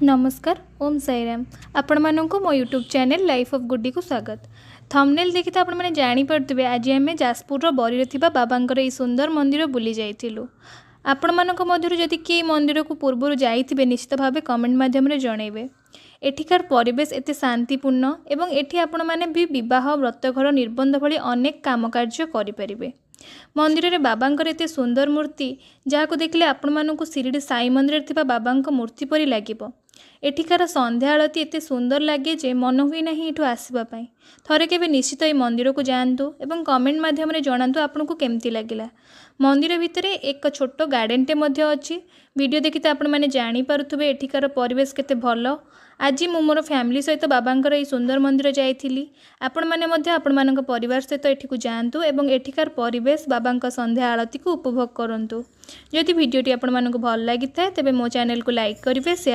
ନମସ୍କାର, ଓମ୍ ସାଇରାମ। ଆପଣମାନଙ୍କୁ ମୋ ୟୁଟ୍ୟୁବ୍ ଚ୍ୟାନେଲ୍ ଲାଇଫ୍ ଅଫ୍ ଗୁଡିକୁ ସ୍ୱାଗତ। ଥମ୍ବନେଲ୍ ଦେଖି ତ ଆପଣମାନେ ଜାଣିପାରୁଥିବେ, ଆଜି ଆମେ ଯାଜପୁରର ବରୀରେ ଥିବା ବାବାଙ୍କର ଏହି ସୁନ୍ଦର ମନ୍ଦିର ବୁଲି ଯାଇଥିଲୁ। ଆପଣମାନଙ୍କ ମଧ୍ୟରୁ ଯଦି କିଏ ମନ୍ଦିରକୁ ପୂର୍ବରୁ ଯାଇଥିବେ, ନିଶ୍ଚିତ ଭାବେ କମେଣ୍ଟ ମାଧ୍ୟମରେ ଜଣାଇବେ। ଏଠିକାର ପରିବେଶ ଏତେ ଶାନ୍ତିପୂର୍ଣ୍ଣ ଏବଂ ଏଠି ଆପଣମାନେ ବି ବିବାହ, ବ୍ରତଘର, ନିର୍ବନ୍ଧ ଭଳି ଅନେକ କାମ କାର୍ଯ୍ୟ କରିପାରିବେ। ମନ୍ଦିରରେ ବାବାଙ୍କର ଏତେ ସୁନ୍ଦର ମୂର୍ତ୍ତି, ଯାହାକୁ ଦେଖିଲେ ଆପଣମାନଙ୍କୁ ଶିରିଡ଼ି ସାଇ ମନ୍ଦିରରେ ଥିବା ବାବାଙ୍କ ମୂର୍ତ୍ତି ପରି ଲାଗିବ। ଏଠିକାର ସନ୍ଧ୍ୟା ଆଳତି ଏତେ ସୁନ୍ଦର ଲାଗେ ଯେ ମନ ହୁଏ ନାହିଁ ଏଠୁ ଆସିବା ପାଇଁ। ଥରେ କେବେ ନିଶ୍ଚିତ ଏହି ମନ୍ଦିରକୁ ଯାଆନ୍ତୁ ଏବଂ କମେଣ୍ଟ ମାଧ୍ୟମରେ ଜଣାନ୍ତୁ ଆପଣଙ୍କୁ କେମିତି ଲାଗିଲା। ମନ୍ଦିର ଭିତରେ ଏକ ଛୋଟ ଗାର୍ଡ଼େନଟେ ମଧ୍ୟ ଅଛି। ଭିଡ଼ିଓ ଦେଖି ତ ଆପଣମାନେ ଜାଣିପାରୁଥିବେ ଏଠିକାର ପରିବେଶ କେତେ ଭଲ। ଆଜି ମୁଁ ମୋର ଫ୍ୟାମିଲି ସହିତ ବାବାଙ୍କର ଏହି ସୁନ୍ଦର ମନ୍ଦିର ଯାଇଥିଲି। ଆପଣମାନେ ମଧ୍ୟ ଆପଣମାନଙ୍କ ପରିବାର ସହିତ ଏଠିକୁ ଯାଆନ୍ତୁ ଏବଂ ଏଠିକାର ପରିବେଶ, ବାବାଙ୍କ ସନ୍ଧ୍ୟା ଆଳତିକୁ ଉପଭୋଗ କରନ୍ତୁ। ଯଦି ଭିଡ଼ିଓଟି ଆପଣମାନଙ୍କୁ ଭଲ ଲାଗିଥାଏ, ତେବେ ମୋ ଚ୍ୟାନେଲକୁ ଲାଇକ୍ କରିବେ, ସେୟାର